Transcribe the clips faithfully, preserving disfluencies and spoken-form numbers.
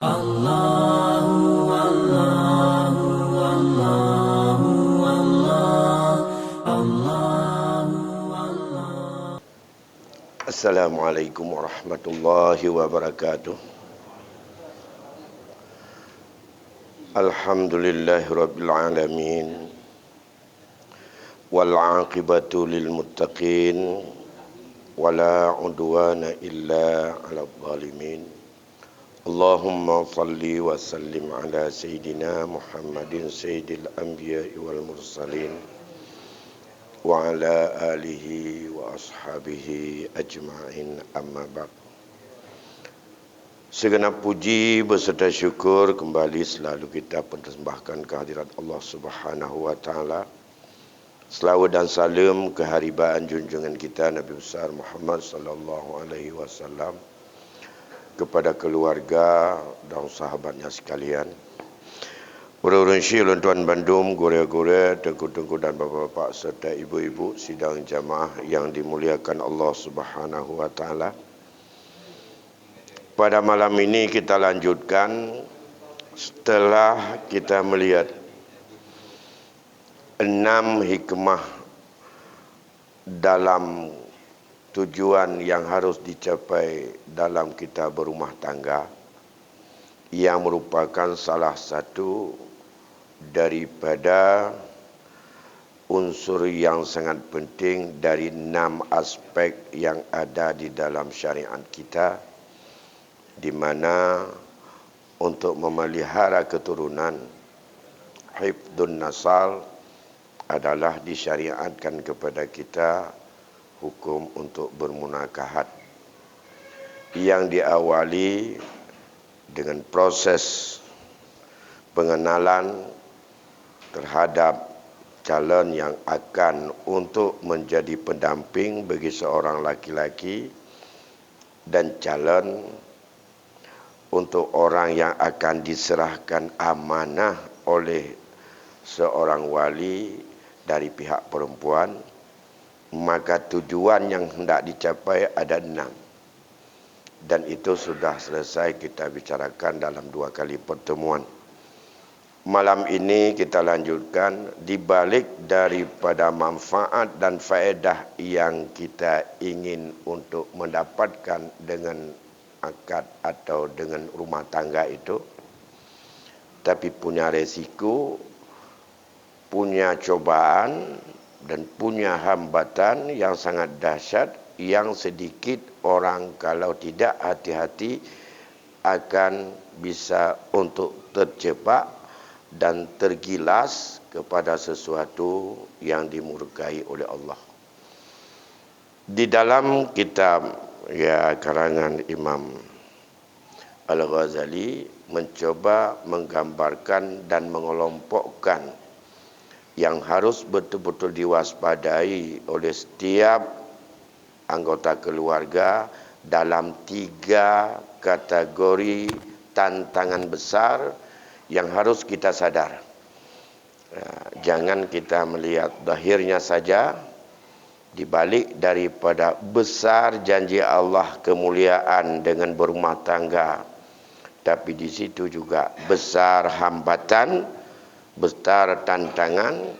Allahu, Allahu, Allahu, Allah, Allahu, Allah. Assalamualaikum warahmatullahi wabarakatuh. Alhamdulillahirabbil alamin. Wal aqibatu lil muttaqin, wala udwana illa 'alal zalimin. Allahumma shalli wa sallim ala sayyidina Muhammadin sayyidil anbiya'i wal mursalin, wa ala alihi wa ashabihi ajma'in, amma ba'd. Segenap puji beserta syukur kembali selalu kita persembahkan kehadirat Allah Subhanahu wa Ta'ala. Selawat dan salam keharibaan junjungan kita Nabi Besar Muhammad sallallahu alaihi wasallam, kepada keluarga dan sahabatnya sekalian. Ureuëng-ureuëng syik lôn tuan bandum, gurée-gurée, teungku-teungku dan bapak-bapak serta ibu-ibu sidang jamaah yang dimuliakan Allah Subhanahu wa Ta'ala. Pada malam ini kita lanjutkan setelah kita melihat enam hikmah dalam tujuan yang harus dicapai dalam kita berumah tangga, yang merupakan salah satu daripada unsur yang sangat penting dari enam aspek yang ada di dalam syariat kita, di mana untuk memelihara keturunan, hifdun nasal, adalah disyariatkan kepada kita hukum untuk bermunakahat, yang diawali dengan proses pengenalan terhadap calon yang akan untuk menjadi pendamping bagi seorang laki-laki dan calon untuk orang yang akan diserahkan amanah oleh seorang wali dari pihak perempuan, maka tujuan yang hendak dicapai ada enam. Dan itu sudah selesai kita bicarakan dalam dua kali pertemuan. Malam ini kita lanjutkan, di balik daripada manfaat dan faedah yang kita ingin untuk mendapatkan dengan akad atau dengan rumah tangga itu, tapi punya resiko, punya cobaan, dan punya hambatan yang sangat dahsyat, yang sedikit orang kalau tidak hati-hati akan bisa untuk terjebak dan tergilas kepada sesuatu yang dimurkai oleh Allah. Di dalam kitab, ya, karangan Imam Al-Ghazali mencoba menggambarkan dan mengelompokkan yang harus betul-betul diwaspadai oleh setiap anggota keluarga dalam tiga kategori tantangan besar yang harus kita sadar. Ya, jangan kita melihat zahirnya saja, di balik daripada besar janji Allah kemuliaan dengan berumah tangga, tapi di situ juga besar hambatan, besar tantangan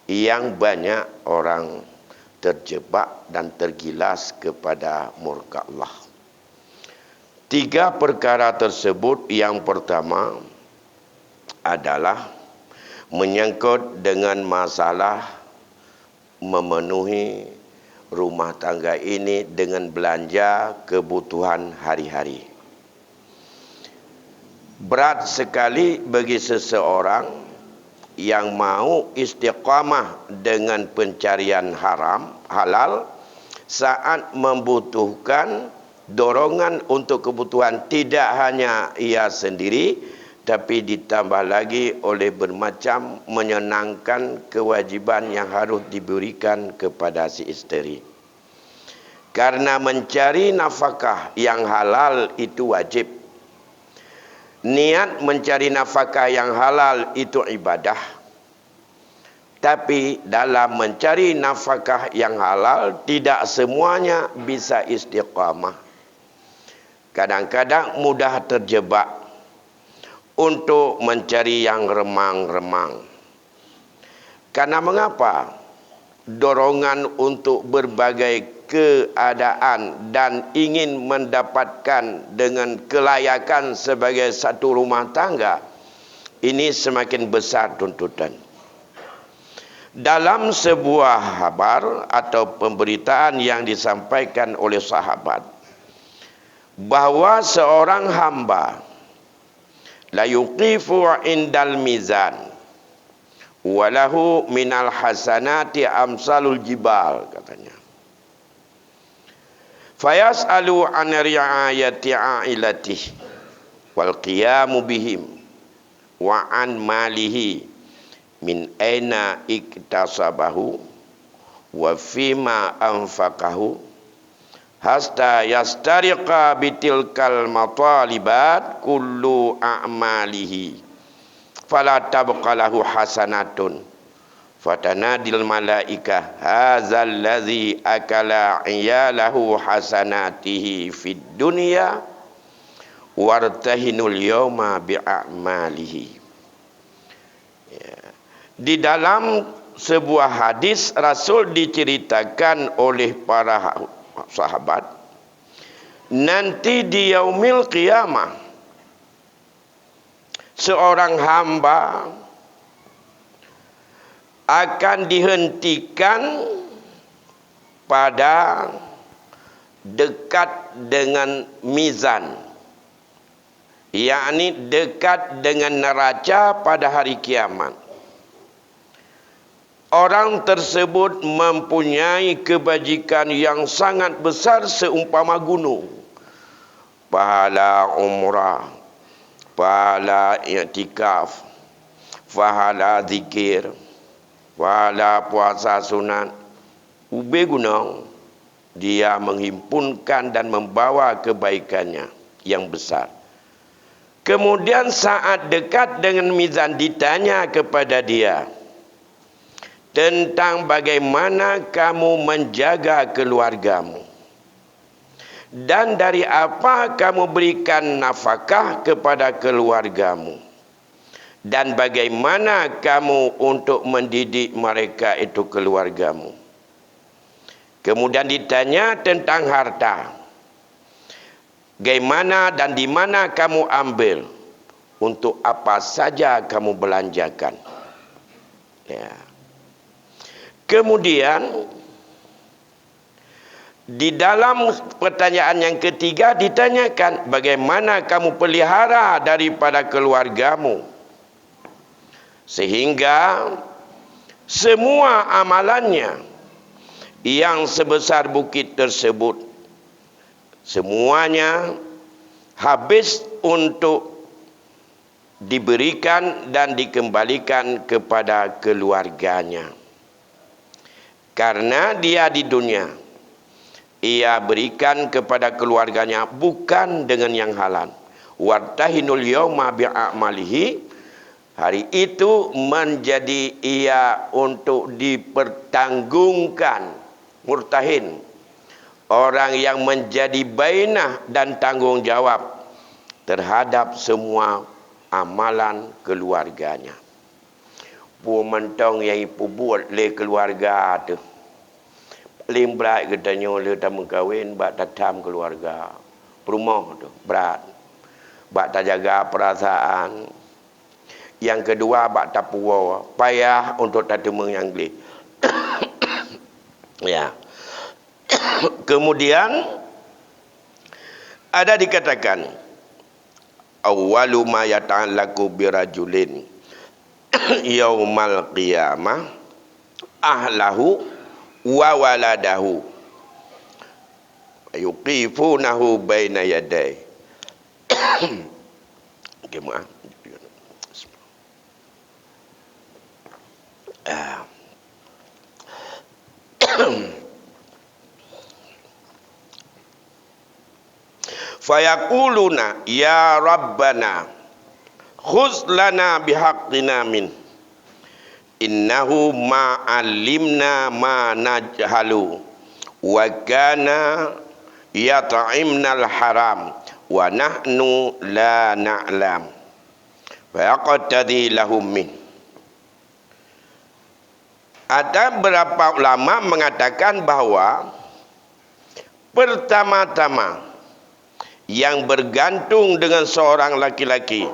yang banyak orang terjebak dan tergilas kepada murka Allah. Tiga perkara tersebut, yang pertama adalah menyangkut dengan masalah memenuhi rumah tangga ini dengan belanja kebutuhan hari-hari. Berat sekali bagi seseorang yang mau istiqamah dengan pencarian haram, halal, saat membutuhkan dorongan untuk kebutuhan tidak hanya ia sendiri, tapi ditambah lagi oleh bermacam menyenangkan kewajiban yang harus diberikan kepada si isteri. Karena mencari nafkah yang halal itu wajib. Niat mencari nafkah yang halal itu ibadah. Tapi dalam mencari nafkah yang halal, tidak semuanya bisa istiqamah. Kadang-kadang mudah terjebak. untuk mencari yang remang-remang. Karena mengapa? Dorongan untuk berbagai keadaan dan ingin mendapatkan dengan kelayakan sebagai satu rumah tangga ini semakin besar tuntutan. Dalam sebuah habar atau pemberitaan yang disampaikan oleh sahabat, bahwa seorang hamba la yuqifu indal mizan, walahu minal hasanati amsalul jibal, katanya. Fayas'alu an ri'ayati ailatihi wal qiyamu bihim wa an malihi, min aina iktasabahu wa fima anfaqahu, hasta yastariqa bitilkal matalibat kullu a'malihi, fala tabqa lahu hasanatun, fatanadil malaika, hazal ladzi akala iyalahu hasanatihi fid dunya, wartahinul yauma bi a'malihi. Ya. Di dalam sebuah hadis Rasul diceritakan oleh para ha-, sahabat, nanti di yaumil qiyamah, seorang hamba akan dihentikan pada dekat dengan mizan, yakni dekat dengan neraca pada hari kiamat. Orang tersebut mempunyai kebajikan yang sangat besar seumpama gunung. Pahala umrah, pahala iktikaf, pahala zikir, pahala puasa sunat. Ubé gunong, dia menghimpunkan dan membawa kebaikannya yang besar. Kemudian saat dekat dengan mizan ditanya kepada dia tentang bagaimana kamu menjaga keluargamu dan dari apa kamu berikan nafkah kepada keluargamu dan bagaimana kamu untuk mendidik mereka itu keluargamu. Kemudian ditanya tentang harta. Bagaimana dan di mana kamu ambil? Untuk apa saja kamu belanjakan? Ya. Kemudian, di dalam pertanyaan yang ketiga ditanyakan, bagaimana kamu pelihara daripada keluargamu? Sehingga semua amalannya yang sebesar bukit tersebut, semuanya habis untuk diberikan dan dikembalikan kepada keluarganya. Karena dia di dunia, ia berikan kepada keluarganya bukan dengan yang halal. Wartahinul yauma bi'amalihi, hari itu menjadi ia untuk dipertanggungkan. Murtahin, orang yang menjadi bainah dan tanggung jawab terhadap semua amalan keluarganya. Peue mantong nyang jipeubuet lé keuluwarga teuh. Paleng brat geutanyoe lé tameukawen bak tatam keuluwarga. Peurumoh teuh brat. Bak tajaga peurasaan. Nyang keudua, bak tapuwoe, payah untuk tateumeung nyang gleh. Ya. Kemudian, ada dikatakan, "Awwalu ma yata'allaqu birajulin yaumal qiyamah ahlahu wa waladahu, yuqifunahu baina yadai." Okey, maaf. Ah. Fayaquluna, "Ya Rabbana, khudz lana bihaqqina min. Innahu ma 'allimna ma najhalu, wa kana yat'imnal haram, wa nahnu la na'lam." Fayaqtadi lahum min. Ada beberapa ulama mengatakan bahwa pertama-tama yang bergantung dengan seorang laki-laki,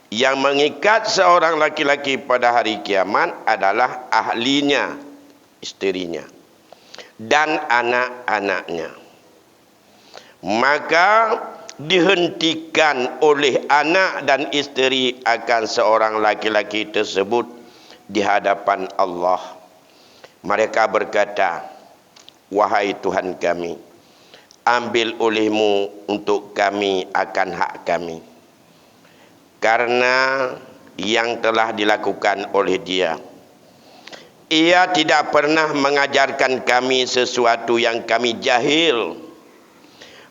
yang mengikat seorang laki-laki pada hari kiamat adalah ahlinya, isterinya, dan anak-anaknya. Maka dihentikan oleh anak dan isteri akan seorang laki-laki tersebut di hadapan Allah. Mereka berkata, "Wahai Tuhan kami, ambil oleh-Mu untuk kami akan hak kami, karena yang telah dilakukan oleh dia. Ia tidak pernah mengajarkan kami sesuatu yang kami jahil.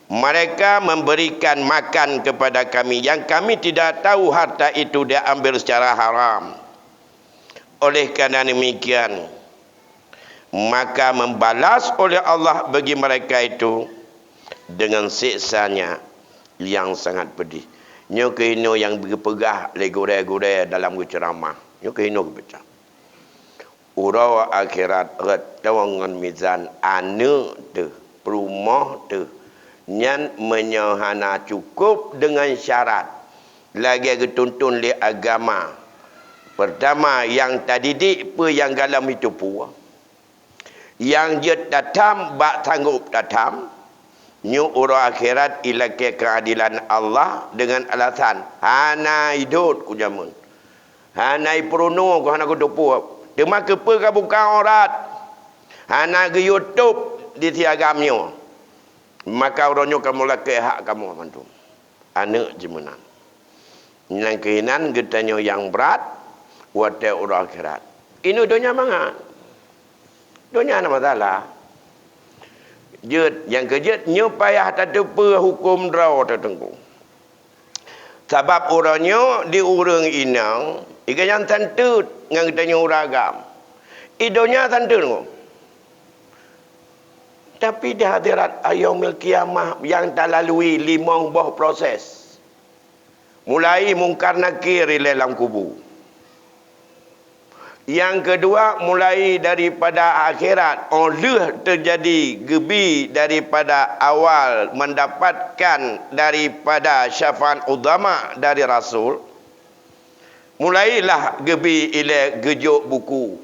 Mereka memberikan makan kepada kami yang kami tidak tahu harta itu diambil secara haram. Oleh karena demikian, maka membalas oleh Allah bagi mereka itu dengan siksa-Nya yang sangat pedih." Nyoe keuh inoe nyang geupeugah lé gurée-gurée dalam geuceuramah. Nyoe keuh inoe geupeucah. Uroe akhirat rot tong ngon mizan aneuëk teuh, peurumoh teuh, nyan meunyoe hana cukup deungon syarat lagée geutuntun lé agama. Peurtama, nyang tadidik peue nyang gohlom jiteupeue. Nyang jeuet tatham bak sanggob tatham, nyoe uroe akhirat ilakée keuadilan Allah deungon alasan, "Hana idot ku jameun. Hana ipeurunoe ku, hana kuteupeue. Teuma keupeue kabuka aurat? Hana geuyue tôb di si agam nyoe. Maka uroe nyoe kamoe lakée hak kamoe mandum." Aneuëk jih meunan. Nyang keuhinan geutanyoe nyang brat watée uroe akhirat. Inoe donya mangat. Donya hana masalah. Jeuet, nyang keujeuet nyoe payah tateupeue huköm droe teuh Teungku. Sabab uroe nyoe di ureuëng inong, iga nyang santeut ngon geutanyoe ureuëng agam. I donya santeut ngon. Tapi di hadirat yaumil qiyamah nyang talalui limong boh proses. Mulai Mungkar Nakir ilée lam kubu. Nyang keudua, mulai daripada akhirat, óh lheueh teujadi geubi daripada awal mendapatkan daripada syafaat udhama dari Rasul, mulailah geubi ilée geujok buku.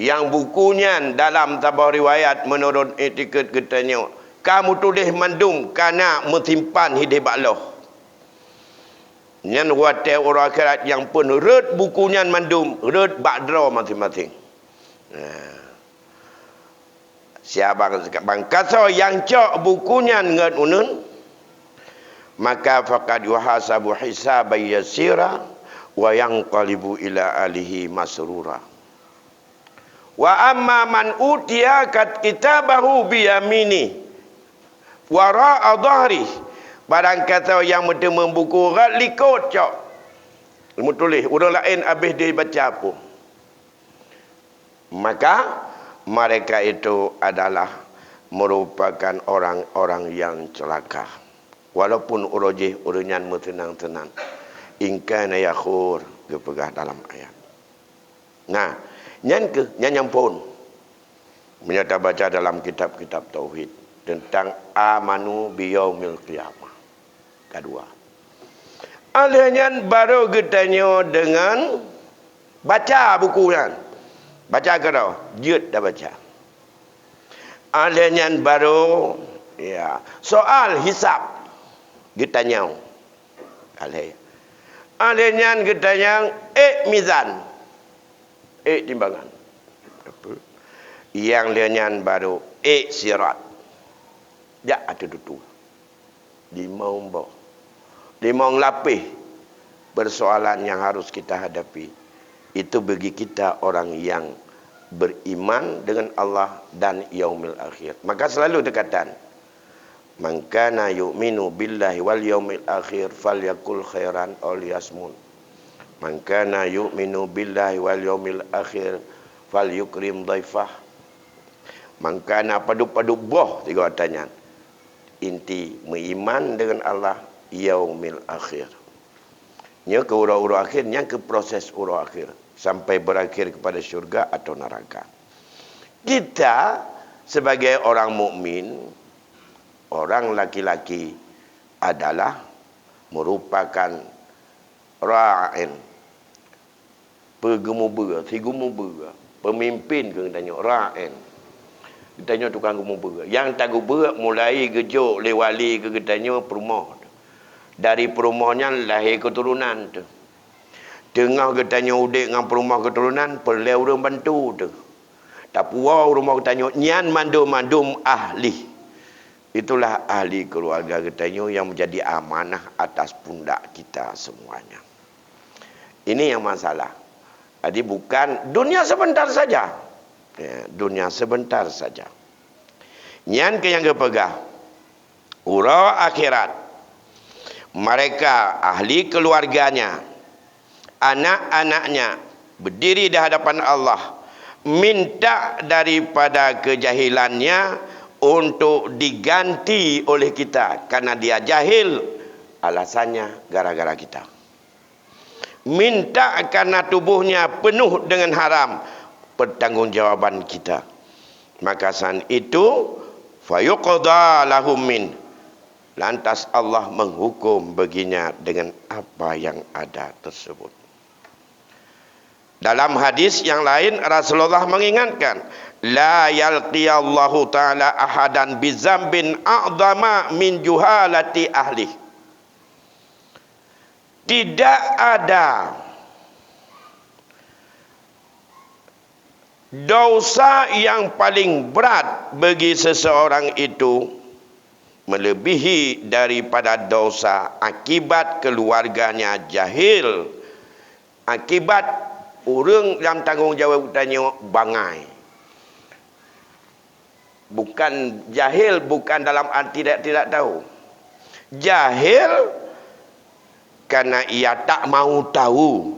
Nyang buku nyan dalam saboh riwayat meunurot iktikeuet geutanyoe ka meutuléh mandum kana meusimpan hidéh bak loh. Nyan watée uroe akhirat nyang pun rhot buku nyan mandum rhot bak droe maséng-maséng. Nah. Siabang bangkasoe nyang cok buku nyan ngon uneuen, maka faqad yuhasabu hisaban yasira wa yanqalibu ila ahlihi masrura. Wa amma man utiya kat-, kitabahu biyamini, wara'a dhahri, barang kasoe nyang meuteumé buku rot likot cok, meutuléh, ureuëng laén habéh dibaca pun. Maka mereka itu adalah merupakan orang-orang yang celaka. Walaupun uroe jih ureuëng nyan meuseunang-seunang. In kana yakhur, geupeugah dalam ayat. Nah, nyan keuh, nyan nyang phon. Meunyoe tabaca dalam kitab-kitab tauhid tentang amanu biyaumil qiyamah. Kadua. Óh lheueh nyan barô geutanyoe deungon baca buku nyan. Baca keudroe, jeuet tabaca. Óh lheueh nyan barô, ya, soal hisab geutanyoe. Óh lheueh, óh lheueh nyan geutanyoe ék mizan, ék timbangan. Nyang lheueh nyan barô ék sirat. Jak ateueh dutu. Limong boh. Limong lapéh persoalan yang harus kita hadapi. Itu bagi kita orang yang beriman dengan Allah dan yaumil akhir. Maka selalu dikatakan, "Man kana yu'minu billahi wal yaumil akhir falyakul khairan aw liyasmut. Man kana yu'minu billahi wal yaumil akhir falyukrim dhaifah." Man kana padub-padub boh tiga kata nyan. Inti meuiman dengan Allah, yaumil akhir. Nyoe keu uroe-uroe akhir, nyan keu proses uroe akhir, sampai berakhir kepada syurga atau neraka. Kita sebagai orang mukmin, orang laki-laki adalah merupakan ra'in, peugeumeubeuet, si geumeubeuet, peumimpin keu geutanyoe, ra'in. Geutanyoe tukang geumeubeuet. Nyang tageubeuet mulai geujok lé wali keu geutanyoe peurumoh. Dari peurumoh nyan lahé keuturonan teuh. Teungoh geutanyoe udép ngon peurumoh keuturonan, peureulée ureuëng bantu teuh. Tapuwoe u rumoh geutanyoe, nyan mandum-mandum ahli. Itulah ahli keluarga geutanyoe yang menjadi amanah atas pundak kita semuanya. Ini yang masalah. Jadi bukan dunia sebentar saja. Ya, dunia sebentar saja. Nyan keuh nyang geupeugah, uroe akhirat, mereka, ahli keluarganya, anak-anaknya, berdiri di hadapan Allah, minta daripada kejahilannya untuk diganti oleh kita, karena dia jahil, alasannya gara-gara kita. Minta karena tubuhnya penuh dengan haram, pertanggungjawaban kita. Maka saat itu, fayuqda lahum min. Lantas Allah menghukum baginya dengan apa yang ada tersebut. Dalam hadis yang lain, Rasulullah mengingatkan, "La yalqiyallahu ta'ala ahadan bizambin a'zama min juhalati ahlih." Tidak ada dosa yang paling berat bagi seseorang itu melebihi daripada dosa akibat keluarganya jahil, akibat ureuëng lam tanggong jaweueb geutanyoe bangai. Bukan jahil, bukan dalam arti tidak, tidak tahu. Jahil karena ia tak mau tahu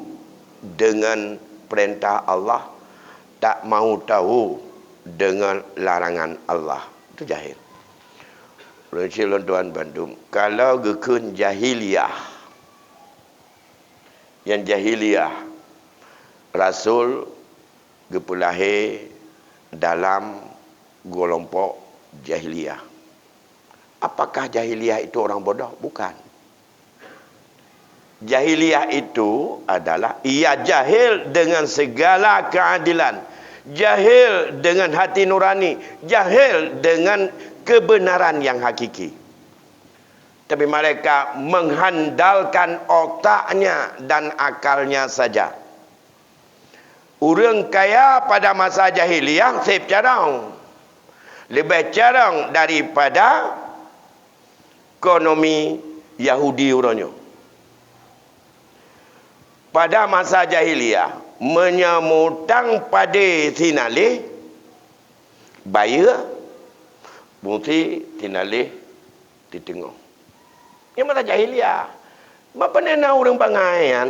dengan perintah Allah, tak mau tahu dengan larangan Allah. Itu jahil. Ulôn cit lôn tuan bandum, kalau geukheun jahiliyah, nyang jahiliyah, Rasul geupeulahé dalam geulompok jahiliyah. Apakah jahiliyah itu orang bodoh? Bukan. Jahiliyah itu adalah ia jahil dengan segala keadilan, jahil dengan hati nurani, jahil dengan kebenaran yang hakiki. Tapi mereka mengandalkan otaknya dan akalnya saja. Ureuëng kaya pada masa jahiliyah seb carông, leubeh carông daripada ekonomi Yahudi uroe nyoe. Pada masa jahiliyah, meunyoe mutang padé sinaléh, bayeue, musti sinaléh siteungoh. Nyan masa jahiliyah. Bah pane na ureuëng bangai nyan,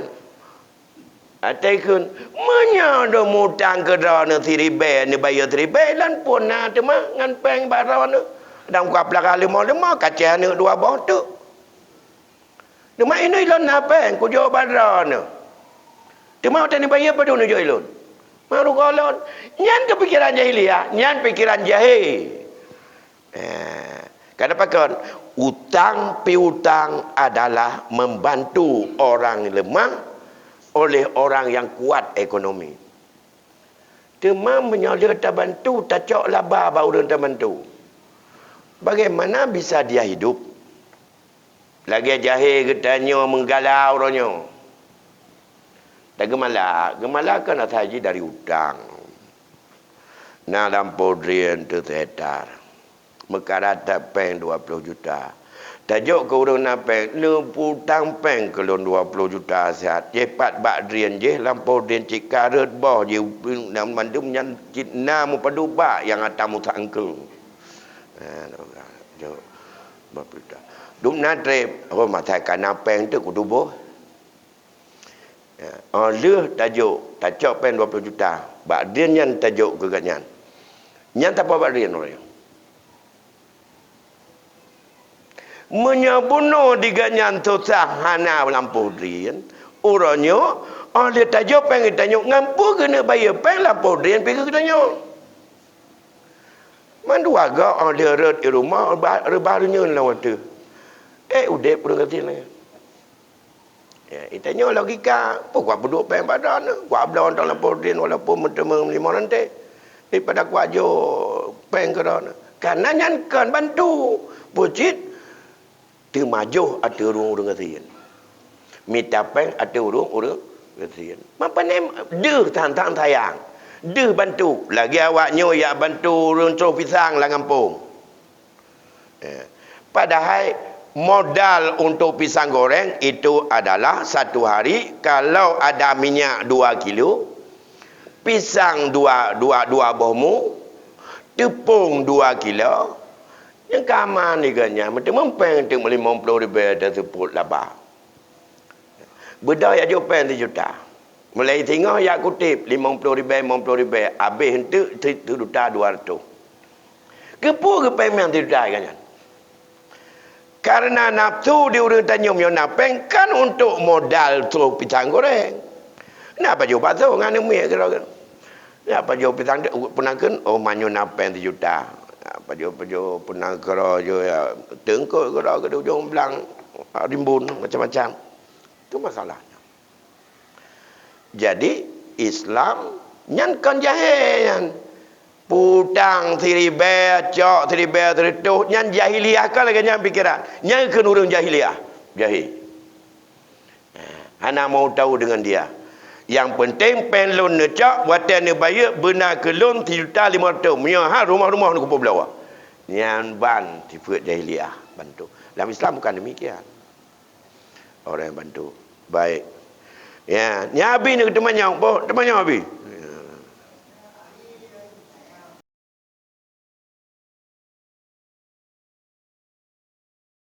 até kheun, meunyoe lôn mutang keu droeneuh siribée, neubayeue siribée, lôn phon na teuma ngon péng bak droeneuh. Dan ka peulaga leumo-leumo, kacée aneuëk dua boh teuk. Teuma inoe lôn na péng kujok bak droeneuh. Teuma watée neubayeue padub neujok ilôn? Meurugoe lôn. Nyan keuh pikeran jahiliyah, nyan pikeran jahé. Eh, karena pakon? Utang piutang adalah membantu orang lemah oleh orang yang kuat ekonomi. Teuma meunyoe lheueh tabantu, tacok laba bak ureuëng tabantu, bagaimana bisa dia hidup? Lagée jahé geutanyoe meugala uroe nyoe. Dan geumala, geumala kan asai jih dari utang. Na lampôh drien teuh sihektar. Meukarat that péng dua ploh juta. Tajok keu ureuëng na péng, "Neupeutang péng keu lôn dua ploh juta siat." Jipat bak drien jih, lampôh drien cit ka rhot boh jih, mandum nyan cit na meupadub bak nyang ata meusak eungkeueng. Ha, jok, dua ploh juta. Dum na treb, oh, masa ka na péng teuk kutuboh. Ya, oh, lheueh tajok, tacok péng dua ploh juta. Bak drien nyan tajok keu gobnyan. Nyan tapeubak drien uroe nyoe. Meunyoe bunoe di gobnyan susah hana lampôh drien, Uroe nyoe, óh lheueh tajok péng geutanyoe, ngon peue keuneuk bayeue péng lampôh drien pih geutanyoe. Mandua goe óh lheueh rhot i rumoh, reubah, reubah reunyeun lam watèe. Eh, udép ureueng gasien lagèe. Ya, geutanyoe logika, peue kuat peuduek péng bak droeneuh, kuat bloe tang lampôh drien walaupun meuteumé limong ranté. Daripada kuat jok péng keu droeneuh. Karena nyan kon bantu. Peue cit? Teumajoh ateueh ureueng-ureueng gasien. Mita péng ateueh ureueng-ureueng gasien. Meupané deuh tan-tan sayang. Deuh bantu. Lagèe awak nyoe jak bantu ureueng troh pisang lam gampông. Eh, padahai modal untuk pisang goreng itu adalah satu hari kalau ada minyak dua kilo, pisang dua, dua, dua boh mu, teupông dua kilo, nyang ka aman di geuh nyan, meuteumé péng teuk limong ploh ribèe dan seupôt laba. Beudôh jak jok péng sijuta. Mulai singoh jak kutép limong ploh ribèe, limong ploh ribèe, abéh enteuk si-, sijuta dua ratus. Keupeue geupéng péng sijuta geuh nyan? Karena nafsu di ureueng tanyoe meunyoe na péng kan untuk modal troh pisang goreng. Na pajoh bakso ngon aneuk miet keudroe. Na pajoh pisang dek, peunangkeuen, oh, meunyoe na péng sijuta. Na pajoh-pajoh peunangkeuen keudroe, ya, teungkot keudroe, di ujong blang, rimbun, macam-macam. Itu masalahnya. Jadi, Islam nyan kon jahé nyan. Peutang siribèe, cok siribèe, sireutoh, nyan jahiliah ka lagèe nyan pikeran. Nyan kheun ureueng jahiliah. Jahé. Hana mau tahu dengan dia. Yang penting péng lôn neucok, watèe neubayeue, beuna keu lôn sijuta limong ratus. Meunyoe han, rumoh-rumoh neukupeubloe. Nyan ban sifeuet jahiliah bantu. Dalam Islam bukan demikian. Orang yang bantu. Baik. Ya, nyan Abi ni teumanyong, boh, teumanyong Abi.